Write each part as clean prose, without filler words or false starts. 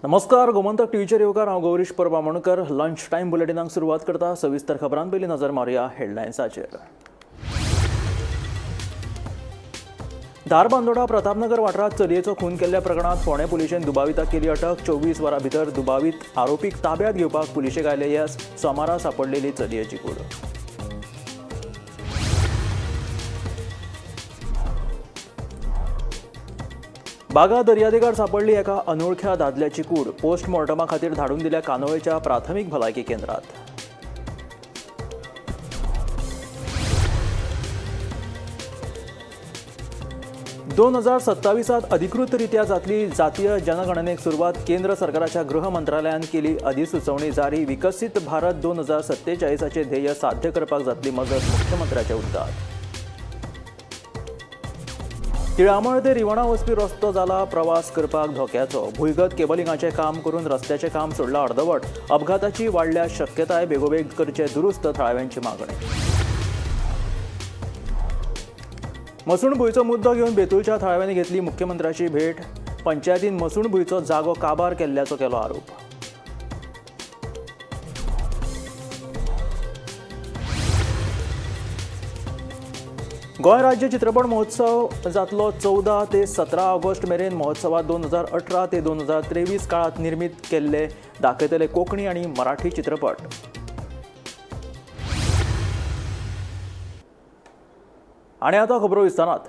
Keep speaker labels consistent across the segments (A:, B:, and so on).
A: नमस्कार, गोमंतक टीव्हीचेर येवकार. हांव गौरीश परब आमोणकर. लंच टायम बुलेटिनाक सुरवात करता. सविस्तर खबरां पयलीं नजर मारुया हेडलायन्साचेर. धारबांदोडा प्रतापनगर वाठारांत चलयेचो खून केल्ल्या प्रकरणांत फोंडें पुलिशेन दुबाविताक केली अटक. 24 वरां भितर दुबावीत आरोपीक ताब्यांत घेवपाक पुलिशेक आयले येस. सोमारा सापडलेली चलयेची कूड. बागा दर्यादेगार सापडली एका अनोळख्या दादल्याची कूड. पोस्टमॉर्टमा खातीर धाडून दिल्या कानोळेच्या प्राथमीक भलायकी केंद्रात. 2027 अधिकृतरित्या जातली जातीय जनगणनेक सुरवात. केंद्र सरकाराच्या गृह मंत्रालयान केली अधिसुचोवणी जारी. विकसीत भारत 2047 ध्येय साध्य करपाक जातली मजत, मुख्यमंत्र्याचे उद्गार. तिळामळ ते रिवणा वचपी रस्तो जाला प्रवास करपाक धोक्याचो. भुंयगत केबलिंगाचें काम करून रस्त्याचें काम सोडलां अर्दवट. अपघाताची वाडल्या शक्यताय, बेगोबेग करचे दुरुस्त, थळाव्यांची मागणी. मसूणभुंयचो मुद्दो घेवन बेतूलच्या थळाव्यांनी घेतली मुख्यमंत्र्याची भेट. पंचायतीन मसूणभुंयचो जागो काबार केल्ल्याचो केलो आरोप. गोंय राज्य चित्रपट महोत्सव जातलो 14 ते 17 ऑगस्ट मेरेन. महोत्सवात 2018 ते 2023 काळात निर्मीत केल्ले दाखयतले कोंकणी आनी मराठी चित्रपट. आनी आतां खबरो विस्तारात.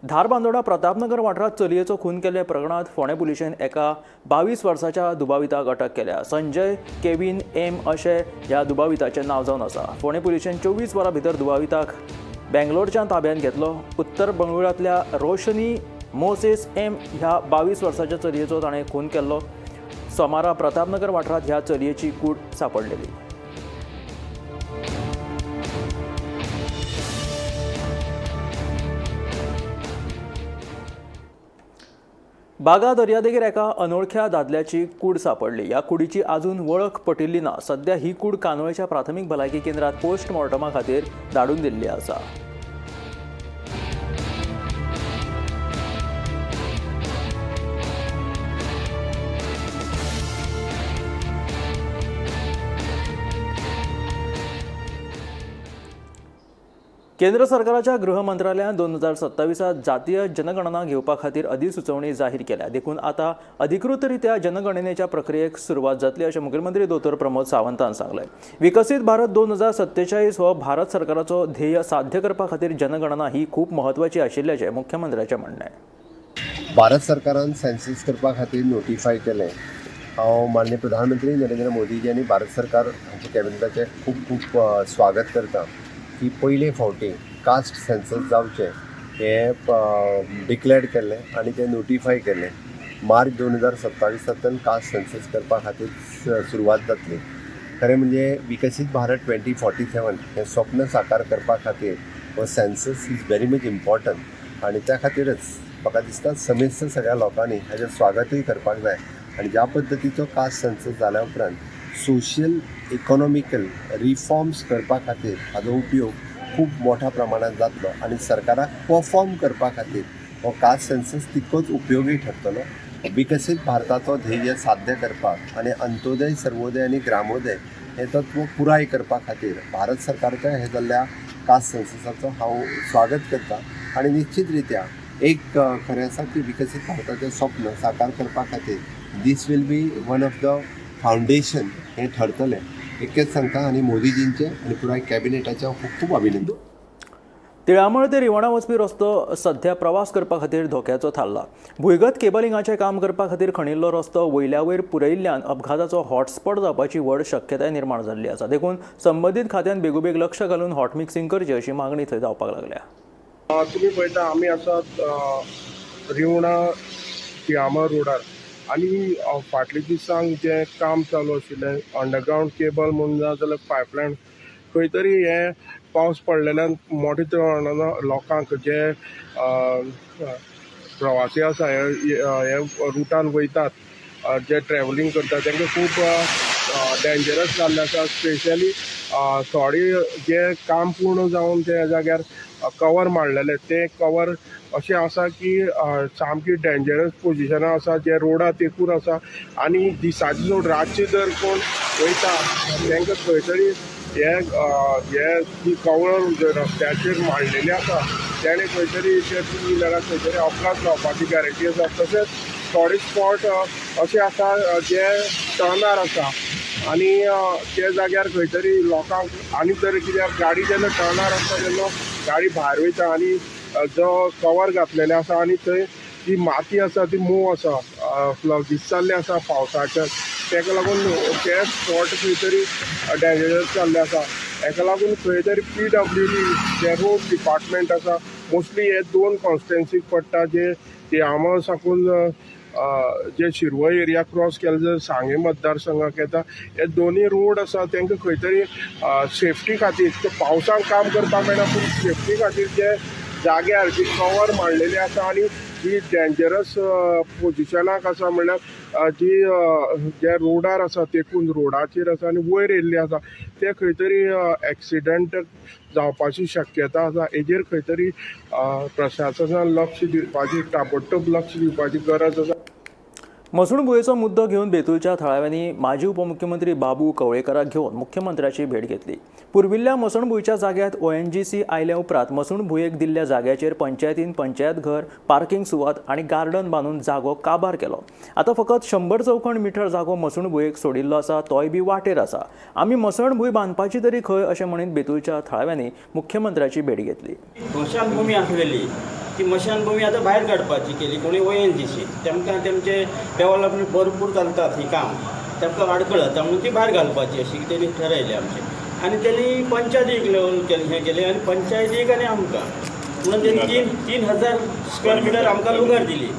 A: धारबांदोडा प्रतापनगर वाठारांत चलयेचो खून केल्ल्या प्रकरणांत फोंडें पुलिशेन एका 22 वर्साच्या दुबाविताक अटक केल्या. संजय केविन एम अशें ह्या दुबाविताचें नांव जावन आसा. फोंडें पुलिशेन 24 वरां भितर दुबाविताक बेंगलोरच्यान ताब्यांत घेतलो. उत्तर बंगळुरांतल्या रोशनी मोसेस एम ह्या 22 वर्साच्या चलयेचो ताणें खून केल्लो. सोमारा प्रतापनगर वाठारांत ह्या चलयेची कूड सापडलेली. बागा दर्यादेगेर एका अनोळख्या दादल्याची कूड सापडली. ह्या कुडीची अजून वळख पटिल्ली ना. सध्या ही कूड कानोळेच्या प्राथमीक भलायकी केंद्रात पोस्टमॉर्टमा खातीर धाडून दिल्ली आसा. केंद्र सरकाराच्या गृह मंत्रालयान 2027 जातीय जनगणना घेवपा खातीर अधिसुचोवणी जाहीर केल्या. देखून आतां अधिकृतरित्या जनगणनेच्या प्रक्रियेक सुरवात जातली अशें मुखेलमंत्री दोतोर प्रमोद सावंतान सांगलें. विकसीत भारत 2047 हो भारत सरकाराचो ध्येय साध्य करपा खातीर जनगणना ही खूब म्हत्वाची आशिल्ल्याचें मुख्यमंत्र्याचें म्हणणें.
B: भारत सरकारान सेन्सस करपा खातीर नोटिफाय केलें. हांव माननीय प्रधानमंत्री नरेंद्र मोदीजी आनी भारत सरकार हांच्या कॅबिनेटाचें खूब खूब स्वागत करता की पयले फावटी कास्ट सेन्सस जावचें हें डिक्लेअर केल्लें आनी तें नोटिफाय केल्लें. मार्च 2027 कास्ट सेन्सस करपा खातीर सुरवात जातली. खरें म्हणजे विकसीत भारत 2047 हें स्वप्न साकार करपा खातीर हो census is very much important आनी त्या खातीरच म्हाका दिसता समेस्त सगळ्या लोकांनी हाजें स्वागतूय करपाक जाय. आनी ज्या पद्दतीचो कास्ट सेन्सस जाल्या उपरांत सोशल इकॉनॉमिकल रिफॉर्म्स करपा खातीर हाजो उपयोग खूब मोठ्या प्रमाणात जातलो आनी सरकाराक परफॉर्म करपा खातीर हो कास्ट सेन्सस तितकोच उपयोगी ठरतलो. विकसीत भारताचो ध्येय साध्य करपाक आनी अंत्योदय, सर्वोदय आनी ग्रामोदय हें तत्व पुराय करपा खातीर भारत सरकारच्या हे जाल्ल्या कास्ट सेन्ससाचो हांव स्वागत करता. आनी निश्चित रित्या एक खरें आसा की विकसीत भारताचें स्वप्न साकार करपा खातीर this will be one of the foundation हें ठरतलें इतकेंच सांगता आनी मोदीजींचें आनी पुराय कॅबिनेटाचें खूब खूब अभिनंदन.
A: तिळामळ ते रिवणा वचपी रस्तो सध्या प्रवास करपा खातीर धोक्याचो थारला. भुंयगत केबलिंगाचें काम करपा खातीर खणिल्लो रस्तो वयल्या वयर पुरयिल्ल्यान अपघाताचो हॉटस्पॉट जावपाची व्हड शक्यताय निर्माण जाल्ली आसा. देखून संबंदीत खात्यान बेगोबेग लक्ष घालून हॉट मिक्सिंग करचें अशी मागणी थंय जावपाक लागल्या.
C: तुमी पळयता आमी आसात रिवणा तिळामळ रोडार आनी फाटल्या दिसांक जें काम चालू आशिल्लें अंडरग्रावंड केबल म्हूण ना जाल्यार पायपलायन खंय तरी हें पावस पडलेल्यान मोठ्या प्रमाणान लोकांक जे प्रवासी आसा हे रुटान वयतात, जे ट्रॅवलिंग करतात तांकां खूब डेंजरस जाल्लें आसा. स्पेशली थोडे जे काम पूर्ण जावन त्या जाग्यार कवर मारलेले ते कवर अशें आसा की सामकी डेंजरस पोजिशनां आसा, जे रोडा तेकून आसा आनी दिसाचे सोड रातचे जर कोण वयता तांकां खंय तरी हे हे जी कवर जे रस्त्याचेर मांडलेली आसा तेणे खंय तरी ते टू व्हिलराक खंय तरी अपघात जावपाची गॅरंटी आसा. तशेंच थोडे स्पॉट अशे आसा जे टर्नार आसा आनी ते जाग्यार खंय तरी लोकांक आनी जर कित्याक गाडी जेन्ना टर्नार आसता तेन्ना गाडी भायर वयता आनी जो कवर घातलेले आसा आनी थंय जी माती आसा ती मोव आसा, फ्लगीस जाल्ले आसा पावसाच्या, ताका लागून ते स्पॉट खंय तरी डेंजरस जाल्ले आसा. हेका लागून खंय तरी PWD जे रोड डिपार्टमेंट आसा मोस्टली हे दोन कॉन्स्टिट्युएन्सीक पडटा, जे तियामळ साकून जे शिरवय एरिया क्रॉस केले जर सांगें मतदारसंघाक येता, हे दोनूय रोड आसा तांकां खंय तरी सेफ्टी खातीर पावसाक काम करपाक मेळना पूण सेफ्टी खातीर जे जाग्यार जी कवर मांडलेली आसा आनी जी डेंजरस पोजिशनाक आसा, म्हणल्यार जी जे रोडार आसा तेकून रोडाचेर आसा आनी वयर येयल्ली आसा ते खंय तरी एक्सिडंट जावपाची शक्यता आसा. हेजेर खंय तरी प्रशासनान लक्ष दिवपाची, ताबडतोब लक्ष दिवपाची गरज आसा.
A: मसणभुंयेचो मुद्दो घेवन बेतूलच्या थळाव्यांनी माजी उपमुख्यमंत्री बाबू कवळेकराक घेवन मुख्यमंत्र्याची भेट घेतली. पुर्विल्ल्या मसणभुंयेच्या जाग्यात ONGC आयल्या उपरांत मसणभुंयेक दिल्ल्या जाग्याचेर पंचायतीन पंचायत घर, पार्किंग सुवात आनी गार्डन बांदून जागो काबार केलो. आतां फकत 100 चौखण मिटर जागो मसणभुंयेक सोडिल्लो आसा, तोय बी वाटेर आसा. आमी मसणभूंय बांदपाची तरी खंय अशें म्हणीत बेतूलच्या थळाव्यांनी मुख्यमंत्र्याची भेट घेतली.
D: मशानभूमी आसलेली ती मशानभूमी आतां भायर काडपाची केली कोणी ONGC, तेमकां तेमचे डेवलपमेंट भरपूर चलतात ही काम, तेमकां आडखळ जाता म्हणून ती भायर घालपाची अशी तेणी ठरयलें आमचें. आनी तेणी पंचायतीक लेवल केलें हें केलें आनी पंचायतीक आनी आमकां म्हणून तेणी 3,000 स्क्वेअर मिटर आमकां लुगार दिली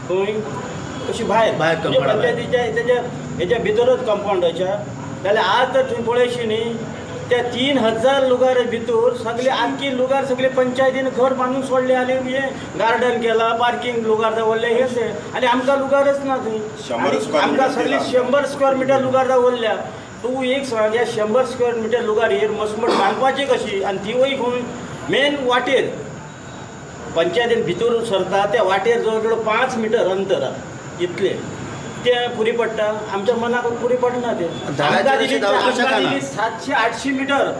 D: खंय अशी भायर
E: भायर
D: म्हणजे पंचायतीच्या तेज्या हेज्या भितरूच कंपावंडाच्या. जाल्यार आज तर थंय पळयशी न्ही त्या 3,000 लुगार भितर सगळे आख्खी लुगार सगळे पंचायतीन घर बांदून सोडले आनी हे गार्डन केला, पार्किंग लुगार दवरले हे ते आनी आमकां लुगारच ना थंय. आमकां सगळे 100 स्क्वेअर मिटर लुगार दवरल्या. तूं एक सांग, ह्या 100 स्क्वेअर मिटर लुगार हेर मसमट बांदपाची कशी आनी तिवूय खंय मेन वाटेर पंचायतीन भितर सरता त्या वाटेर जवळ जवळ 5 मिटर अंतर आहा इतलें तें पुरी पडटा आमच्या मनाक पुरी पडना तें. आमकां दिली 700-800 मिटर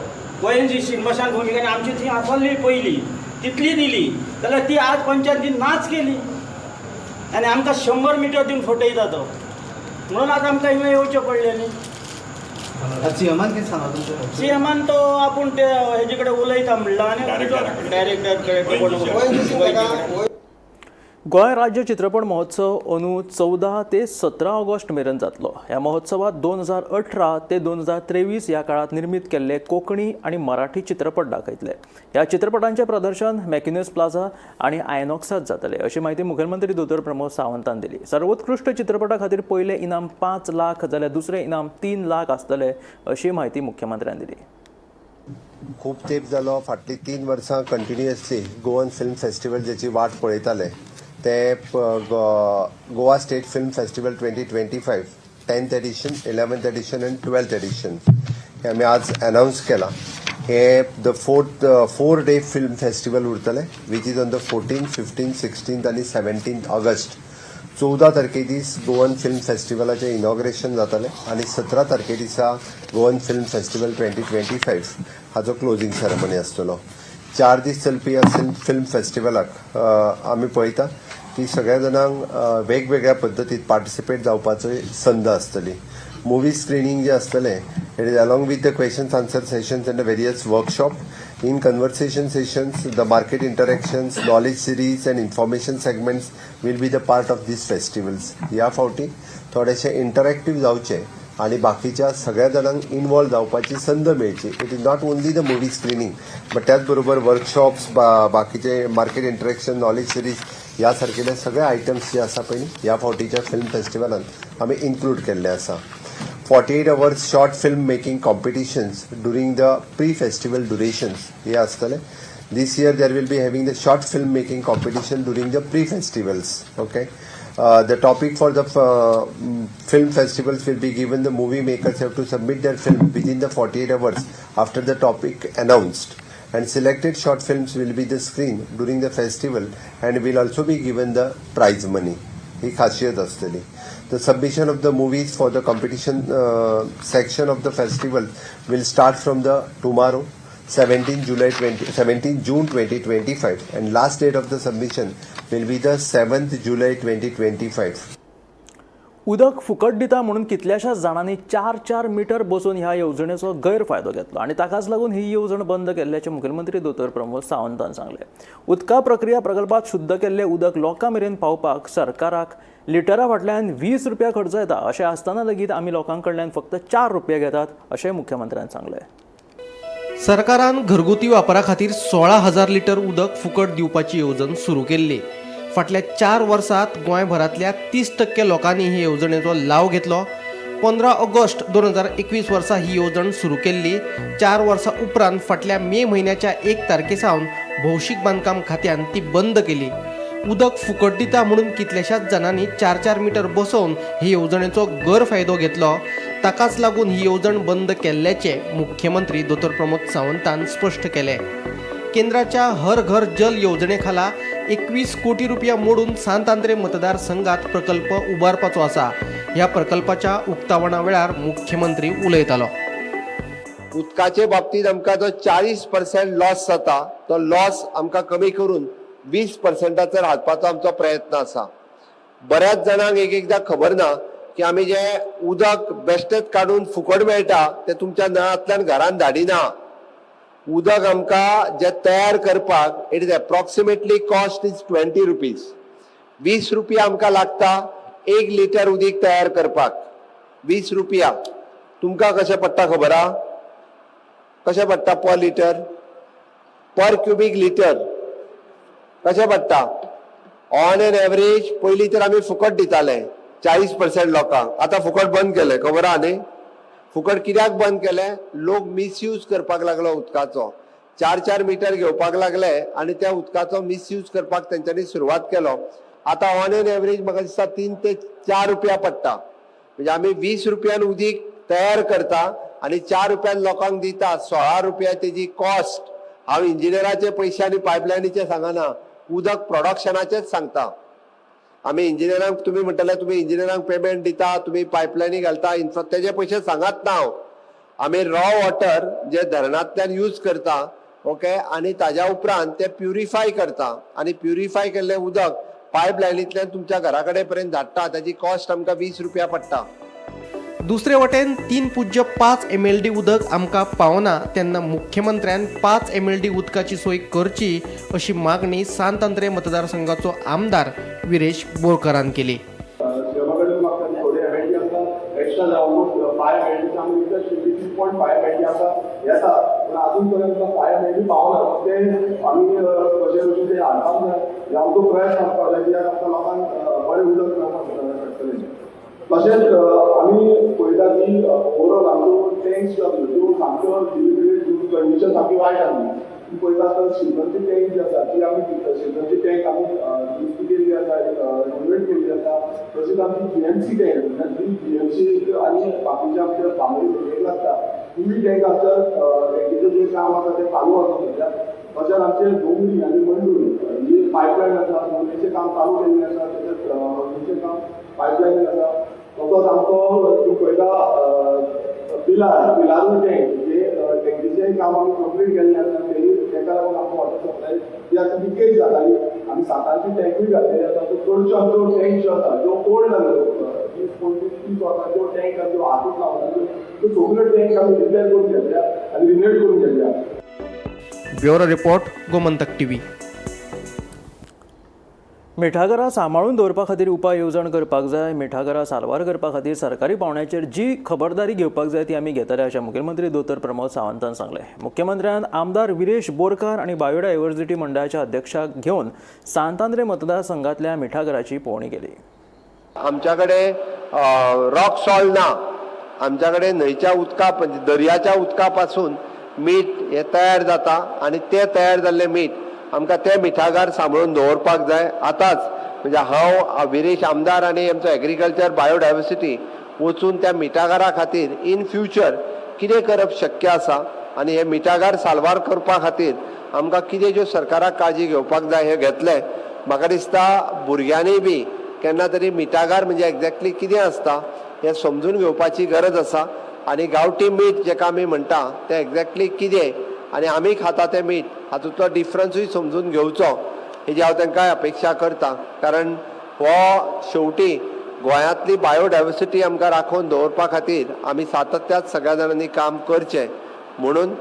D: ONGC मशानभूमी आनी आमची थंय आसली पयली तितली दिली जाल्यार ती आज पंचायतीन नाच केली आनी आमकां 100 मिटर दिवन फटयता तो, म्हणून आज आमकां हिंगा येवचें पडलें न्ही.
E: सीएमान कितें सांगलां तुमचें?
D: सीएमान तो आपूण ते हेजे कडेन उलयता म्हणलां आनी डायरेक्टर कडेन.
A: गोंय राज्य चित्रपट महोत्सव अंदू 14 ते 17 ऑगस्ट मेरेन जातलो. ह्या महोत्सवात 2018 ते 2023 ह्या काळात निर्मीत केल्ले कोंकणी आनी मराठी चित्रपट दाखयतले. ह्या चित्रपटांचें प्रदर्शन मॅकिन्यूज प्लाझा आनी आयनॉक्सात जातले अशी म्हायती मुखेलमंत्री दोतोर प्रमोद सावंतान दिली. सर्वोत्कृश्ट चित्रपटा खातीर पयलें इनाम 5 लाख जाल्यार दुसरें इनाम 3 लाख आसतले अशी म्हायती मुख्यमंत्र्यान दिली.
B: खूब तेंप जालो, फाटलीं 3 वर्सां कंटिन्युअसली गोवन फिल्म फेस्टिवल जेची वाट पळयताले ते Goa state film festival 2025 10th edition, 11th edition आनी 12th edition हे आमी आज अनावन्स केला. हे the 4 day film festival उरतले which is on the 14, 15, 16 आनी 17 ऑगस्ट. 14 तारखे दीस गोवन फिल्म फेस्टिवलाचें इनॉग्रेशन जातलें आनी 17 तारखे दिसा गोवन फिल्म फेस्टिवल 2025 हाचो क्लोजींग सेरेमनी आसतलो. 4 दीस चलपी ह्या फिल्म फेस्टिवलाक आमी पळयता की सगळ्या जाणांक वेगवेगळ्या पद्दतीत पार्टिसिपेट जावपाची संद आसतली. मुवी स्क्रिनींग जे आसतलें it is along with the questions answer sessions and the various workshop. In conversation sessions, the market interactions, knowledge series and information segments will be the part of these festivals. ह्या फावटी थोडेशे इंटरॅक्टीव जावचे आनी बाकीच्या सगळ्या जाणांक involve जावपाची संद मेळची. It is not only the movie screening but त्याच बरोबर वर्कशॉप्स, बाकीचे मार्केट इंटरॅक्शन, नॉलेज सिरीज ह्या सारकेले सगळे आयटम्स जे आसा पळय ह्या फावटीच्या फिल्म फेस्टिवलान आमी इन्क्लूड केल्ले आसा. 48 hours short film making competitions during the pre-festival durations हे आसतले. This year there will be having the short film making competition during the pre-festivals. Okay. The topic for the film festivals will be given. The movie makers have to submit their film within the 48 hours after the topic announced. And selected short films will be the screen during the festival and will also be given the prize money. ही खासियत आसतली. The submission of the movies for the competition section of the festival will start from the tomorrow, 17 July 20, 17 June 2025, and last date of the submission will be the 7th July 2025.
A: उदक फुकट दिता म्हणून कितल्याशाच जाणांनी चार चार मिटर बसून ह्या येवजणेचो गैरफायदो घेतलो आनी ताकाच लागून ही येवजण बंद केल्ल्याचें मुखेलमंत्री दोतोर प्रमोद सावंतान सांगलें. उदका प्रक्रिया प्रकल्पात शुद्ध केल्लें उदक लोकां मेरेन पावपाक सरकाराक लिटरा फाटल्यान 20 रुपया खर्च येता अशें आसतना लेगीत आमी लोकां कडल्यान फक्त 4 रुपया घेतात अशें मुख्यमंत्र्यान सांगलें.
F: सरकारान घरगुती वापरा खातीर 16,000 लिटर उदक फुकट दिवपाची येवजण सुरू केल्ली. फाटल्या 4 वर्सांत गोंयभरांतल्या 30% लोकांनी हे येवजणेचो लाव घेतलो. 15 ऑगस्ट 2021 वर्सा ही येवजण सुरू केल्ली. 4 वर्सां उपरांत फाटल्या मे म्हयन्याच्या 1 तारखे सावन भौशीक बांदकाम खात्यान ती बंद केली. उदक फुकट दिता म्हणून कितल्याशाच जाणांनी 4-4 मिटर बसोवन हे येवजणेचो गैरफायदो घेतलो. ताकाच लागून ही येवजण बंद केल्ल्याचें मुख्यमंत्री दोतोर प्रमोद सावंतान स्पश्ट केलें. केंद्राच्या हर घर जल येवजणे खाला 21 कोटी रुपया मोडून सांत आंद्रे मतदारसंघात प्रकल्प उबारपाचो आसा. ह्या प्रकल्पाच्या उक्तावणा वेळार मुख्यमंत्री उलयतालो.
B: उदकाचे बाबतीत आमकां जो 40% लॉस जाता तो लॉस आमकां कमी करून 20%चेर हाडपाचो आमचो प्रयत्न आसा. बऱ्याच जाणांक एक एकदां खबर ना की आमी जे उदक बेश्टेच काडून फुकट मेळटा तें तुमच्या नळांतल्यान घरान धाडिना. उदक आमकां जे तयार करपाक it is approximately cost is 20 rupees. 20 रुपया आमकां लागता 1 लिटर उदीक तयार करपाक. 20 रुपया तुमकां कशें पडटा खबर आहा? कशें पडटा per litre, per cubic litre कशें पडटा ऑन एन एवरेज? पयलीं तर आमी फुकट दिताले 40% लोकांक, आतां फुकट बंद केलें, खबर आहा न्ही? फुकट कित्याक बंद केलें? लोक मिसयूज करपाक लागलो उदकाचो. 4-4 मिटर घेवपाक लागले आनी त्या उदकाचो मिसयूज करपाक तेंच्यांनी सुरवात केलो. आतां ऑन एन एवरेज म्हाका दिसता 3 ते 4 रुपया पडटा. म्हणजे आमी 20 रुपयान उदीक तयार करता आनी 4 रुपयान लोकांक दिता. 16 रुपया तेजी कॉस्ट. हांव इंजिनियराचे पयशे आनी पायपलायनीचे सांगना, उदक प्रोडक्शनाचेच सांगता. आमी इंजिनियरांक, तुमी म्हणटले तुमी इंजिनियरांक पेमेंट दिता, तुमी पायपलायनी घालता, इन्फ्रा, तेजे पयशे सांगात ना हांव. आमी रॉ वॉटर जे धरणांतल्यान यूज करता, ओके, आनी ताज्या उपरांत ते प्युरिफाय करता आनी प्युरिफाय केल्लें उदक पायपलायनींतल्यान तुमच्या घरा कडेन पर्यंत धाडटा. ताजी कॉस्ट आमकां 20 रुपया पडटा.
F: दुसरे वटेन 3.5 MLD उदक आमकां पावना तेन्ना मुख्यमंत्र्यान 5 MLD उदकाची सोय करची अशी मागणी सांत आंद्रे मतदारसंघाचो आमदार विरेश बोरकरान केली.
G: सीएमा कडेन मागता थोडे एमएलडी आमकां एक्स्ट्रा जाय. ऑलमोस्ट 5 एमएलडीचे आमी रिक्वेस्ट केली. 3.5 एमएलडी आमकां येता, पूण अजून पर्यंत 5 एमएलडी पावना. ते आमी कशे कशे ते हाडपाक जाय हे आमचो प्रयत्न आसपाक जाय, कित्याक आमकां लोकांक बरें उदक मेळपाक शकतलें. तशेंच आमी पळयता की ओवरऑल आमच्यो टँक्स ज्यो आसल्यो त्यो सामक्यो डिलिबरेट, कंडिशन सामकी वायट आसली. ती पळयता आसतना शिरदोनची टँक जी आसा ती आमी, शिरदोनची टँक आमी दुरुस्ती केल्ली आसा, रिनोवेट केल्ली आसा. तशीच आमची जीएमसी टँक, म्हणल्यार जी जीएमसी आनी बाकीच्या आमच्या बांबोळी एक लागता, तिवूय टँक आमच्या टँकीचें जें काम आसा तें चालू आसा सद्या. तशेंच आमचे दोंगरी आनी मंडूर ही पायपलायन आसा, मंडूरचें काम चालू केल्लें आसा, तशेंच मंडूरचें काम पायपलायन आसा. तसोच आमचो तूं पळयता पिलार, पिलारूय टँक जे टँकीचें काम आमी कंप्लीट केल्लें आसा. तेजी ताका लागून आमकां वॉटर सप्लाय ती आतां लिकेज जाताली, आमी सातांची टँकूय घातलेली आसा. सो चडश्यो आमच्यो टँक ज्यो आसा ज्यो ओल्ड जाल्यो, 20 25 30 वर्सांच्यो टँक आसा, ज्यो हातूच लावना, त्यो सगळ्यो टँक आमी रिपेर करून घेतल्या आनी रिनोवेट करून घेतल्या.
F: Bureau report, Gomantak TV.
A: मिठागरां सांबाळून दवरपा खातीर उपाय येवजण करपाक जाय. मिठागरां साल्वार करपा खातीर सरकारी पावंड्याचेर जी खबरदारी घेवपाक जाय ती आमी घेतले अशें मुखेलमंत्री दोतोर प्रमोद सावंतान सांगलें. मुख्यमंत्र्यान आमदार विरेश बोरकार आनी बायोडायवर्सिटी मंडळाच्या अध्यक्षाक घेवन सांत आंद्रे मतदारसंघातल्या मिठागराची पळोवणी केली.
B: आमच्याकडे रॉक सॉल्ट ना. आमच्याकडे न्हंयच्या उदका, दर्याच्या उदका पासून मीठ हें तयार जाता आनी तें तयार जाल्लें मीठ आमकां तें मिठागार सांबाळून दवरपाक जाय आतांच. म्हणजे हांव विरेश आमदार आनी आमचो एग्रीकल्चर बायोडायवर्सिटी वचून त्या मिठागारा खातीर इन फ्युचर कितें करप शक्य आसा. आनी हे मिठागार साल्वार करपा खातीर आमकां कितें ज्यो सरकाराक काळजी घेवपाक जाय हें घेतलें. म्हाका दिसता भुरग्यांनी बी केन्ना तरी मिठागार म्हणजे एक्झॅक्टली कितें आसता हें समजून घेवपाची गरज आसा आनी गांवठी मीठ जेका आमी म्हणटा तें एक्झॅक्टली कितें आनी आमी खाता तें मीठ हातूंतलो डिफरन्सूय समजून घेवचो हेजी हांव तांकां अपेक्षा करता. कारण हो शेवटी गोंयांतली बायोडायवर्सिटी आमकां राखून दवरपा खातीर आमी सातत्यात सगळ्या जाणांनी काम करचें. म्हणून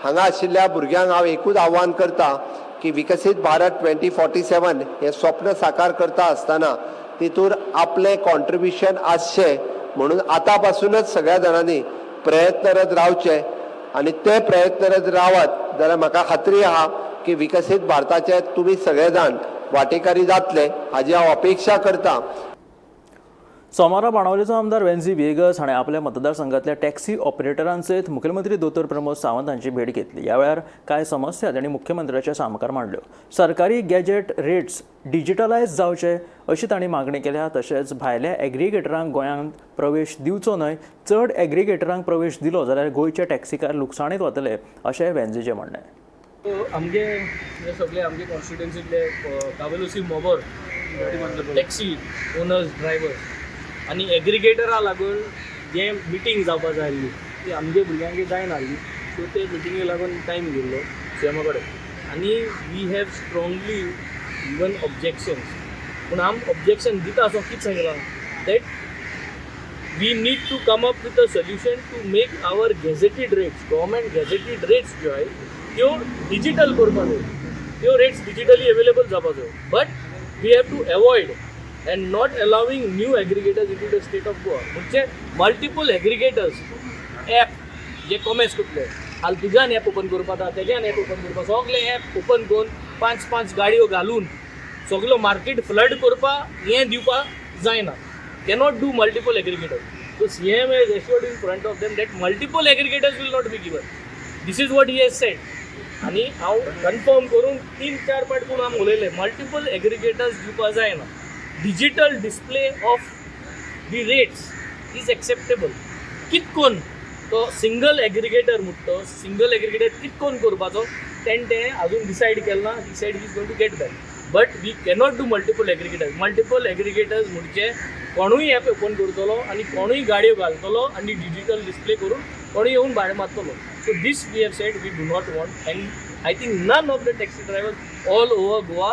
B: हांगा आशिल्ल्या भुरग्यांक हांव एकूच आव्हान करता की विकसीत भारत 2047 हें स्वप्न साकार करता आसतना तितूर आपलें कॉन्ट्रिब्युशन आसचें म्हणून आतां पासूनच सगळ्या जाणांनी प्रयत्नरत रावचें आनी ते प्रयत्नरत रावत जाल्यार म्हाका खात्री आहा की विकसीत भारताचे तुमी सगळे जाण वांटेकारी जातले हाजी हांव अपेक्षा करता.
A: सोमारा बाणावलेचो आमदार वेन्झी व्हिएगस हाणें आपल्या मतदारसंघातल्या टॅक्सी ऑपरेटरांसयत मुखेलमंत्री दोतोर प्रमोद सावंत हांची भेट घेतली. ह्या वेळार कांय समस्या तांणी मुख्यमंत्र्याच्या सामकार मांडल्यो. सरकारी गॅजेट रेट्स डिजिटलायज जावचे अशी तांणी मागणी केल्या. तशेंच भायल्या एग्रीगेटरांक गोंयांत प्रवेश दिवचो न्हय, चड एग्रीगेटरांक प्रवेश दिलो जाल्यार गोंयचे टॅक्सीकार लुकसाणीत वतले अशें वेन्झीचें म्हणणें.
H: आमगे हे सगळे आमगे कॉन्स्टिट्युएन्सीतले कावेलोसी मोबर टॅक्सी ओनर्स ड्रायव्हर्स आनी एग्रीगेटरा लागून जे मिटींग जावपा जाय आसली ती आमगे भुरग्यांक जायना आसली. सो ते मिटिंगे लागून टायम घेयल्लो सीएमा कडेन आनी we have strongly given objections. पूण आम ऑब्जेक्शन दिता आसो कितें सांगलां that we need to come up with a solution to make our gazetted rates, government gazetted rates ज्यो आहाय त्यो डिजिटल करपाक जाय, त्यो रेट्स डिजिटली अवेलेबल जावपाक जाय. But we have to avoid and not allowing new aggregators into the state of Goa. म्हणजे multiple aggregators app जे commerce करतले, हाल तुज्यान एप ओपन करपा जाता, तेज्यान एप ओपन करपा, सगळे एप ओपन करून पांच पांच गाडयो घालून सगलो मार्केट फ्लड करपा हें दिवपा जायना. Cannot do multiple aggregators. So CM has assured in front of them that multiple aggregators will not be given. This is what he has said. आनी हांव कन्फर्म करून 3-4 पाट पूण आमी उलयले, मल्टिपल एग्रीगेटर्स दिवपा जायना. Digital display of the rates is acceptable. कितकोन तो सिंगल एग्रीगेटर म्हणटा तो सिंगल एग्रीगेटर कितकोन करपाचो तेणें तें अजून डिसायड केलें ना. He said he is going to get back, but we cannot do multiple aggregators. Multiple aggregators म्हणजे कोणूय एप ओपन करतलो आनी कोणूय गाडयो घालतलो आनी डिजिटल डिस्प्ले करून कोणूय येवन भाडें मारतलो. So this we have said we do not want, and I think none of the taxi drivers all over Goa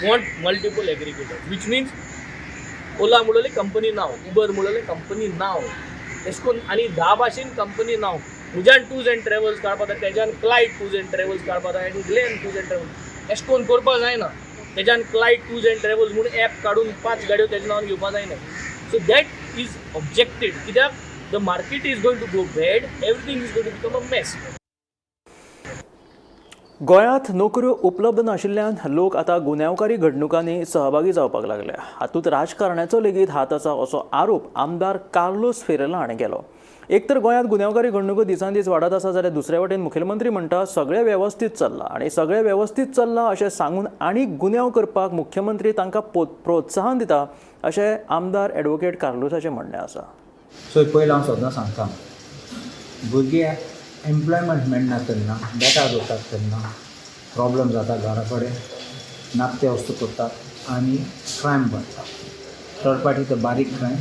H: want multiple aggregators, which means Ola म्हणलें कंपनी नांव, उबर म्हणलें कंपनी नांव, तशें करून आनी 10 भाशेन कंपनी नांव. म्हज्यान टूर्स एंड ट्रॅवल्स काडपा जाय, तेज्यान क्लायड टूर्स एंड ट्रॅवल्स काडपा जाय आनी ग्लॅन टूर्स एंड ट्रॅवल्स, अशें करून करपा जायना. तेज्यान क्लायड टूर्स एंड ट्रॅवल्स म्हूण एप काडून 5 गाडयो तेज्या नांवान घेवपा जायना. सो that is objected, कित्याक the market is going to go bad, everything is going to become a mess.
A: गोंयांत नोकऱ्यो उपलब्ध नाशिल्ल्यान लोक आतां गुन्यांवकारी घडणुकांनी सहभागी जावपाक लागल्या. हातूंत राजकारण्याचो लेगीत हात आसा असो आरोप आमदार कार्लोस फेरेरा हाणें केलो. एक तर गोंयांत गुन्यांवकारी घडणुको दिसान दीस वाडत आसा, जाल्यार दुसरे वटेन मुखेलमंत्री म्हणटा सगळें वेवस्थीत चल्लां आनी सगळें वेवस्थीत चल्लां अशें सांगून आनी गुन्यांव करपाक मुख्यमंत्री तांकां प्रोत्साहन दिता अशें आमदार एडवोकेट कार्लोसाचें म्हणणें आसा.
I: सो पयलीं हांव सदां सांगता, भुरगे एम्प्लॉयमेंट मेळना तेन्ना बेकार उरतात, तेन्ना प्रॉब्लम जाता, घरा कडेन नाकते वस्तू करतात आनी क्रायम वाडटा. थर्ड पार्टी तर बारीक क्रायम,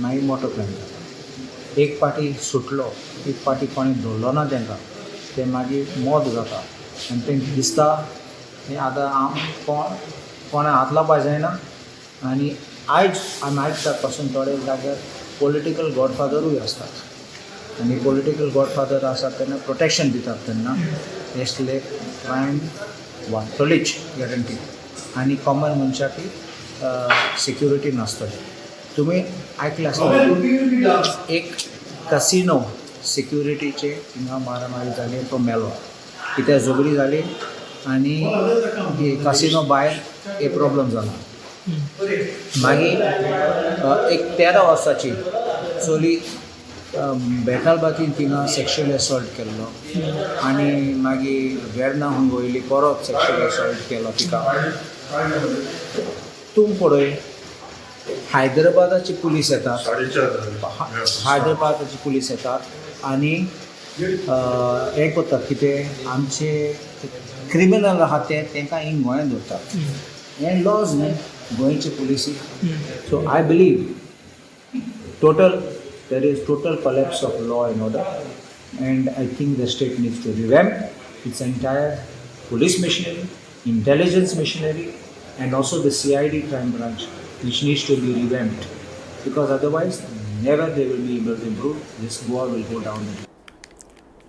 I: मागीर मोठो क्रायम जाता. एक पाटी सुटलो, एक पाटी कोणें धरलो ना तांकां, ते मागीर मोद जाता आनी तांकां दिसता हें आतां हांव कोण कोणा हात लावपा जायना. आनी आयज आमी आयकतात पासून थोडे जाग्यार पॉलिटिकल गॉडफादरूय आसतात आनी पॉलिटिकल गॉडफादर आसात तेन्ना प्रोटेक्शन दितात, तेन्ना असले क्रायम वाडटलीच गॅरंटी आनी कॉमन मनशाकय सिक्युरिटी नासतली. तुमी आयकलें आसतलें, एक कसिनो सिक्युरिटीचे थिंगा मारामारी जाली, तो मेलो, कित्याक झगडी जाली आनी कसिनो भायर एक प्रॉब्लम जाला. मागीर एक 13 वर्साची चली बेतालबातीन थिंगा सेक्शुअल असॉल्ट केल्लो आनी मागीर वेर्ना हूंय वयली परत सेक्शुअल असॉल्ट केलो तिका. तूं पळय, हैदराबादाची पुलीस येतात, हैदराबादाची पुलीस येतात आनी हें करतात कितें आमचे क्रिमिनल आहा ते तांकां हिंग गोंयांत दवरतात. हें लॉज न्ही गोंयचे पुलिसी. So I believe total there is total collapse of law and order, and I think the state needs to revamp its entire police machinery, intelligence machinery, and also the CID crime branch, which needs to be revamped, because otherwise never they will be able to improve. This Goa will go down the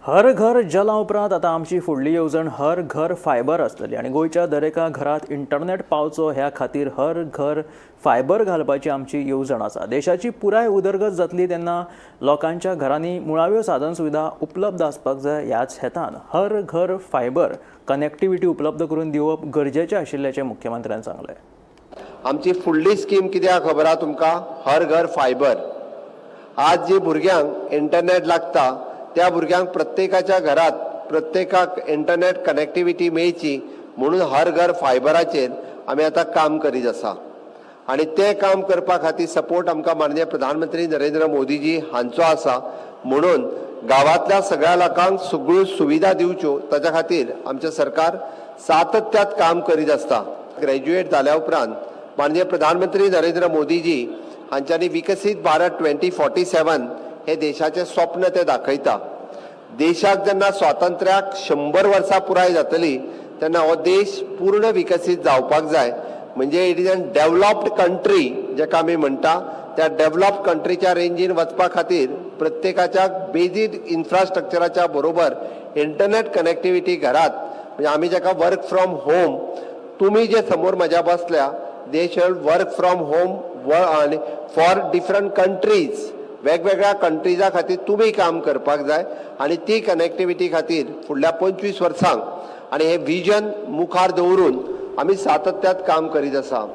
A: हर घर जला उपरांत आतां आमची फुडली येवजण हर घर fibre आसतली आनी गोंयच्या दरेका घरांत इंटरनेट पावचो ह्या खातीर हर घर फायबर घालपाची आमची येवजण आसा. देशाची पुराय उदरगत जातली तेन्ना लोकांच्या घरांनी मुळाव्यो साधन सुविधा उपलब्ध आसपाक जाय. ह्याच हेतान हर घर फायबर कनेक्टिविटी उपलब्ध करून दिवप गरजेचें आशिल्ल्याचें मुख्यमंत्र्यान सांगलें.
B: आमची फुडली स्कीम कित्याक खबर आहा तुमकां? हर घर फायबर. आज जी भुरग्यांक इंटरनेट लागता त्या भुरग्यांक प्रत्येकाच्या घरात प्रत्येकाक इंटरनेट कनेक्टिविटी मेळची म्हणून हर घर फायबराचेर आमी आतां काम करीत आसा आनी तें काम करपा खातीर सपोर्ट आमकां माननीय प्रधानमंत्री नरेंद्र मोदीजी हांचो आसा. म्हणून गांवांतल्या सगळ्या लोकांक सगळ्यो सुविधा दिवच्यो ताच्या खातीर आमचें सरकार सातत्यात काम करीत आसता. ग्रॅज्युएट जाल्या उपरांत माननीय प्रधानमंत्री नरेंद्र मोदीजी हांच्यांनी विकसीत भारत 2047 हे देशाचें स्वप्न ते दाखयता. देशाक जेन्ना स्वातंत्र्याक 100 वर्सां पुराय जातली तेन्ना हो देश पूर्ण विकसीत जावपाक जाय. म्हणजे it is an developed country जेका आमी म्हणटा, त्या डेव्हलप्ड कंट्रीच्या रेंजीन वचपा खातीर प्रत्येकाच्या बेजीक इन्फ्रास्ट्रक्चराच्या बरोबर इंटरनेट कनेक्टिविटी घरात, म्हणजे आमी जेका वर्क फ्रॉम होम, तुमी जे समोर म्हज्या बसल्या, they shall work from home आनी फॉर डिफरंट कंट्रीज, वेगवेगळ्या कंट्रीजा खातीर तुमी काम करपाक जाय आनी ती कनेक्टिविटी खातीर फुडल्या 25 वर्सांक आनी हे विजन मुखार दवरून आमी सातत्यात काम करीत आसा.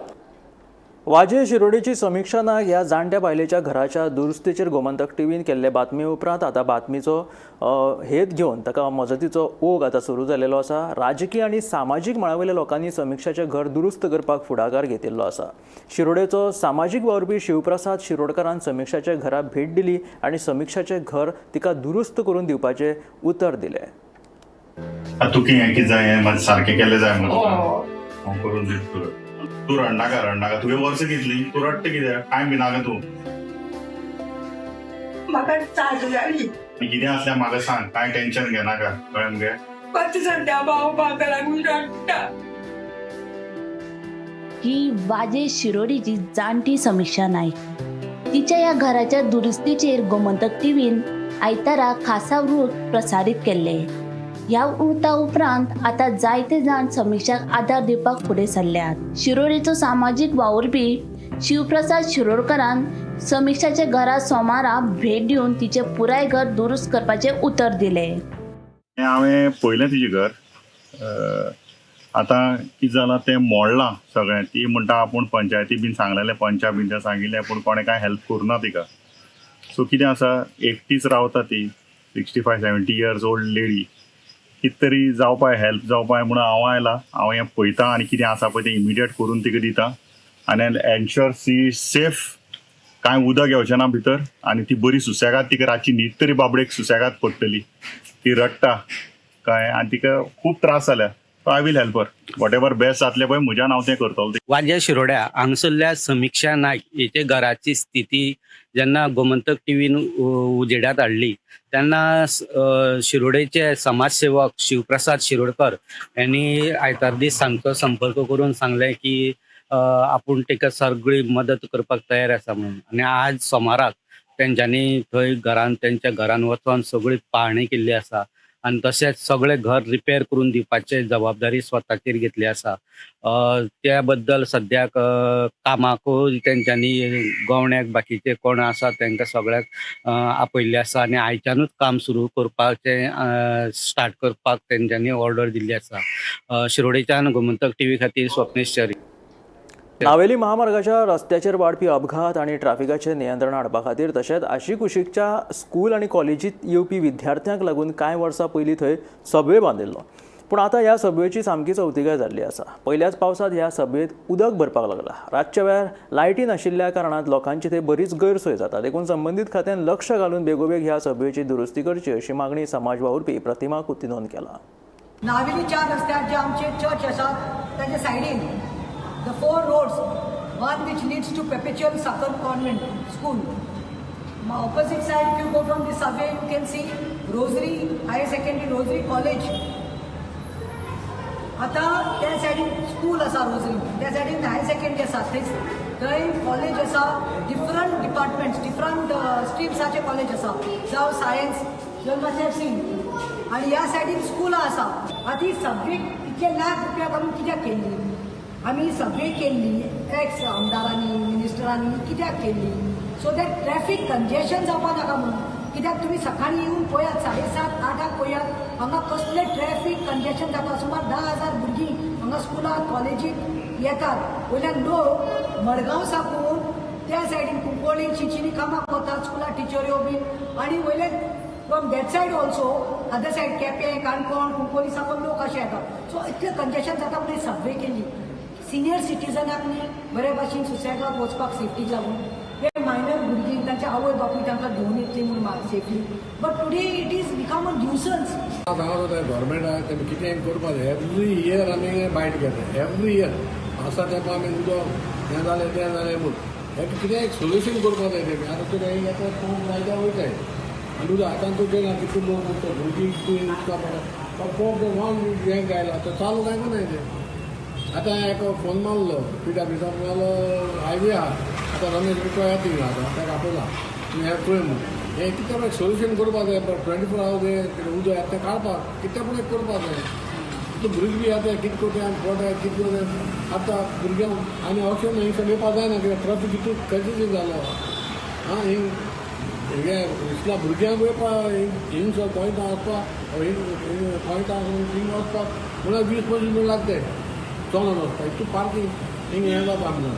A: वाजे शिरोडेची समिक्षा नाग ह्या जाणट्या बायलेच्या घराच्या दुरुस्तीचेर गोमंतक टीव्हीन केल्ले बातमी उपरांत आतां बातमीचो हेत घेवन ताका मजतीचो ओघ आतां सुरू जाल्लो आसा. राजकीय आनी सामाजीक मळावयल्या लोकांनी समिक्षाचें घर दुरुस्त करपाक फुडाकार घेतिल्लो आसा. शिरोडेचो सामाजीक वावुरपी शिवप्रसाद शिरोडकारान समिक्षाच्या घरा भेट दिली आनी समिक्षाचें घर तिका दुरुस्त करून दिवपाचें उतर दिलें.
J: आतां तुका हें कितें जाय? हें मातशें सारकें केलें जाय मरे तुका. हांव करून दिता तुका. तूं रडनाका, रडनाका. तुगे वर्सां कितलीं? तूं रडटा कित्याक? कांय भिनाका तूं.
K: म्हाका चालू जाली.
J: आनी कितें आसल्यार म्हाका सांग. कांय टेन्शन घेनाका, कळ्ळें मगे?
K: मातशें सद्या भाव म्हाका लागून रडटा.
L: ही वाजे शिरोडीची जाणटी समिक्षा नायक. तिच्या ह्या घराच्या दुरुस्तीचेर गोमंतक टीव्हीन आयतारा खासा वृत्त प्रसारीत केल्ले. ह्या वृत्ता उपरांत आतां जायते जाण समिक्षाक आदार दिवपाक फुडें सरल्यात. शिरोडेचो सामाजीक वावुरपी शिवप्रसाद शिरोडकरान समिक्षाच्या घरा सोमारा भेट दिवन तिचें पुराय घर दुरुस्त करपाचें उतर दिलें.
J: हें हांवें पळयलें तुजें घर. आतां कितें जालां तें, मोडलां सगळें. ती म्हणटा आपूण पंचायती बीन सांगलेलें, पंचा बीन तें सांगिल्लें, पूण कोणें कांय हेल्प करूं ना तिका. सो कितें आसा, एकटीच रावता ती, 65-70 years old lady. कितें तरी जावपाय, हेल्प जावपाय म्हणून हांव आयला. हांव हें पळयता आनी कितें आसा पळय तें इमिडिएट करून तिका दिता आनी एन्श्योर शी सेफ. कांय उदक येवचें ना भितर आनी ती बरी सुसेगाद, तिका रातची न्हीद तरी बाबडेक सुसेगाद पडटली. ती रडटा, कळ्ळें, आनी तिका खूब त्रास जाल्या. So I will help her whatever best जातलें पळय म्हज्यान, हांव तें करतलो.
M: वाजे शिरोड्या हांगसरल्या समिक्षा नायक हेच्या घराची स्थिती जेन्ना गोमंतक टीव्हीन उजेडात हाडली तेन्ना शिरोडेचे समाजसेवक शिवप्रसाद शिरोडकर यांनी आयतार दीस सांजचो संपर्क करून सांगलें की आपूण ताका सगळी मदत करपाक तयार आसा म्हणून. आनी आज सोमाराक तेंच्यांनी थंय घरान, तेंच्या घरान वचोन सगळी पाहणी केल्ली आसा आनी तशेंच सगळें घर रिपेर करून दिवपाचे जबाबदारी स्वताचेर घेतली आसा. त्या बद्दल सद्याक कामाकूय तेंच्यांनी गवण्याक बाकीचे कोण आसा तांकां सगळ्याक आपयल्ले आसा आनी आयच्यानूच काम सुरू करपाचें, स्टार्ट करपाक तेंच्यांनी ऑर्डर दिल्ली आसा. शिरोडेच्यान गोमंतक टीव्ही खातीर स्वप्नेश च्यारी.
A: नावेली महामार्गाच्या रस्त्याचेर वाडपी अपघात आनी ट्राफिकाचेर नियंत्रण हाडपा खातीर तशेंच आशिकुशीकच्या स्कूल आनी कॉलेजीत येवपी विद्यार्थ्यांक लागून कांय वर्सां पयलीं थंय सबवे बांदिल्लो. पूण आतां ह्या सबवेची सामकीच अवतिकाय जाल्ली आसा. पयल्याच पावसांत ह्या सबवेत उदक भरपाक लागला. रातच्या वेळार लायटी नाशिल्ल्या कारणान लोकांची थंय बरीच गैरसोय जाता. देखून संबंदीत खात्यान लक्ष घालून बेगोबेग ह्या सबवेची दुरुस्ती करची अशी मागणी समाज वावुरपी प्रतिमा कुतिनोन केला.
N: नावेलीच्या रस्त्यार जे आमचे चर्च आसात ताच्या सायडीन the four roads, one which leads to Perpetual Succour Convent School, opposite side if you go from the subway you can see Rosary Higher Secondary, Rosary College. आतां त्या सायडीन स्कूल आसा रोजरी, त्या सायडीन हायर सेकंडरी आसा, थंय थंय college आसा. डिफरंट डिपार्टमेंट्स, डिफरंट स्ट्रीम्साचे कॉलेज आसा, जावं science you must have seen. आनी ह्या सायडीन स्कुलां आसा. आतां ही सबवे इतले लाख रुपया घालून कित्याक केल्ली आमी? सबवे केल्ली एक्स आमदारांनी, मिनिस्टरांनी कित्याक केल्ली? सो that traffic congestion जावपा नाका म्हणून. कित्याक तुमी सकाळीं येवन पळयात, 7:30 8 पळयात, हांगा कसलें ट्रॅफिक कंजेशन जाता. सुमार 10,000 भुरगीं हांगा स्कुलाक कॉलेजीक येतात. वयल्यान लोक मडगांव साकून त्या सायडीन कुंकळ्ळी, चिंचिनी कामाक वतात, स्कुला टिचऱ्यो बीन. आनी वयल्यान from that side also, other side Quepem, Canacona, Cuncolim साकून लोक अशे येतात. सो इतलें कंजेशन जाता म्हणून सबवे केल्ली. सिनियर सिटीजनाक न्ही बरे भाशेन सुसेगाद वचपाक सेफ्टीक लागून, ते मायनर भुरगीं तांचे आवय बापूय तांकां घेवन येतली म्हूण safely. But today it is become a nuisance.
O: सांगत गव्हर्मेंटाक तेमी कितें करपाक जाय. एवरी इयर आमी बायट घेता, एवरी इयर आसा तेका आमी उदक हें जालें तें जालें म्हूण. हें कितें एक सोल्युशन करपाक जाय तेमी. आतां तुका हें येता पंप लायता वयताय आनी उदक आतां तुजें ना कितू लोक उरता, भुरगीं कितू उदका पडटा. पंप वन हें गायला आतां चालू काय ना तें. आतां एक फोन मारलो पिटा पिटा मारलो, हायवे आहा आतां रमेश बिटो येता थिंगा, आतां ताका आपयला तूं हें पळय म्हूण. हें कितें पण एक सोल्युशन करपाक जाय. 24 आवर्स हें उदक येता तें काडपाक कितें पण एक करपाक जाय. तितू भुरगीं बी येता कितें करता आनी पोटाय कितें करता. आतां भुरग्यांक आनी ऑप्शन हिंगसर येवपाक जायना कित्याक ट्राफीक कितू कंजेशन जालो. आं हिंग हें इसला भुरग्यांक वयपाक हिंगसर गोंयता वचपाक, गोंयता थिंग वचपाक म्हणल्यार 20-25 मिनट लागताय चलोन वचपाक. इतू पार्कींग हिंग हें जाता आमकां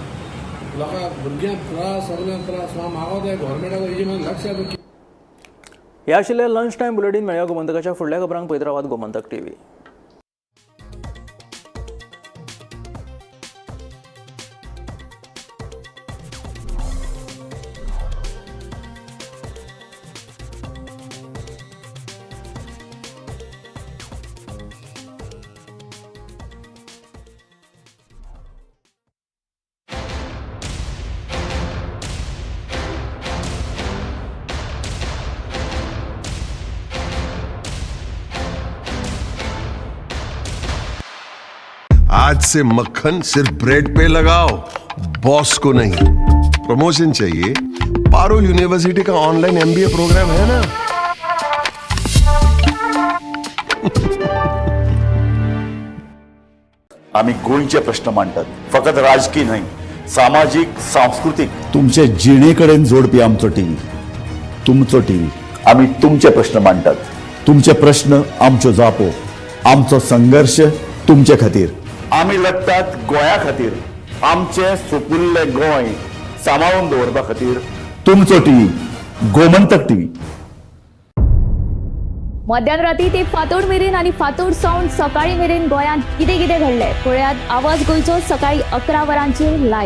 O: लोकांक, भुरग्यांक त्रास, सगल्यांक त्रास. हांव मागोता गव्हर्मेंटाक हेजी लक्ष.
A: हे आशिल्ले लंच टायम बुलेटीन. मेळया गोमंतकाच्या फुडल्या खबरांक. पळयत रावात गोमंतक टीव्ही.
P: आज से मक्खन सिर्फ ब्रेड पे लगाओ, बॉस को नहीं. प्रमोशन चाहिए? पारुल यूनिवर्सिटी का ऑनलाइन एमबीए प्रोग्राम है ना.
Q: आमी गोंयचे प्रश्न मांडटात, फकत राजकी न्हय, सामाजीक, सांस्कृतीक, तुमचे जिणे कडेन जोडपी आमचो टीव्ही, तुमचो टीव्ही. आमी तुमचे प्रश्न मांडटात, तुमचे प्रश्न आमच्यो जापो, आमचो संघर्श तुमचे खातीर. आमी लढटात गोंया खातीर, आमचें सुपुल्लें गोंय सांबाळून दवरपा खातीर. तुमचो टीव्ही, गोमंतक टीव्ही.
R: मध्यान राती ते फांतोड मेरेन आनी फांतोड सावन सकाळी मेरेन गोंयांत कितें कितें घडलें पळयात आवाज गोंयचो सकाळी 11 वरांचेर लायव्ह.